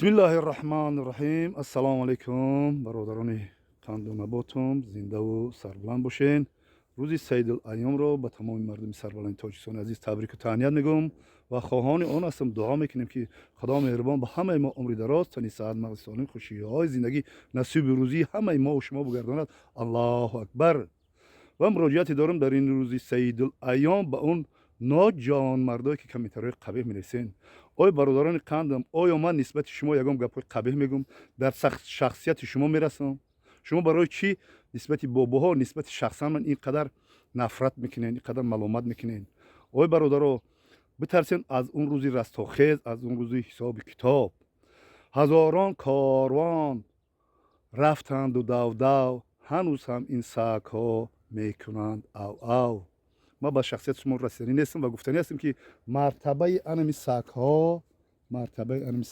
Бисмиллаҳи рраҳмани рраҳим. Ассалому алайкум, бародарони қанду наботум, зиндаву сарбаланд бошен. Рӯзи Саидул Айёмро ба тамоми мардуми сарбаланди Тоҷикистони азиз табрику таҳният мегӯм ва хоҳони он ҳастам, дуо мекунем, ки Худо меҳрубон ба ҳамаи мо умри дароз, тани саҳат, мағзи солим, хушиҳои зиндагӣ насиби рӯзии ҳамаи мо шумо бигардонад. Аллоҳу акбар. Ва муроҷиате дорам дар ин рӯзи Саидул Айём ба он ноҷонмардое, ки комментариҳои қабеҳ менависен. Ой, бародарони қандам, оё ман нисбати шумо ягон гапҳои қабеҳ мегӯм, дар шахсияти шумо мерасам? Шумо барои чӣ нисбати бобоҳо, нисбати шахсан ман ин қадар нафрат мекунед, ин қадар маломат мекунед? Ой, бародаро, битарсен аз он рӯзи растохез, аз он рӯзи ҳисоби китоб. Ҳазорон корвон рафтанду давдав, ҳанӯз ҳам ин сагҳо мекунанд ав ав. Ман ба шахсияти шумо расиданӣ нестам ва гуфтанӣ ҳастем, ки мартабаи анами сагҳо, мартабаи анами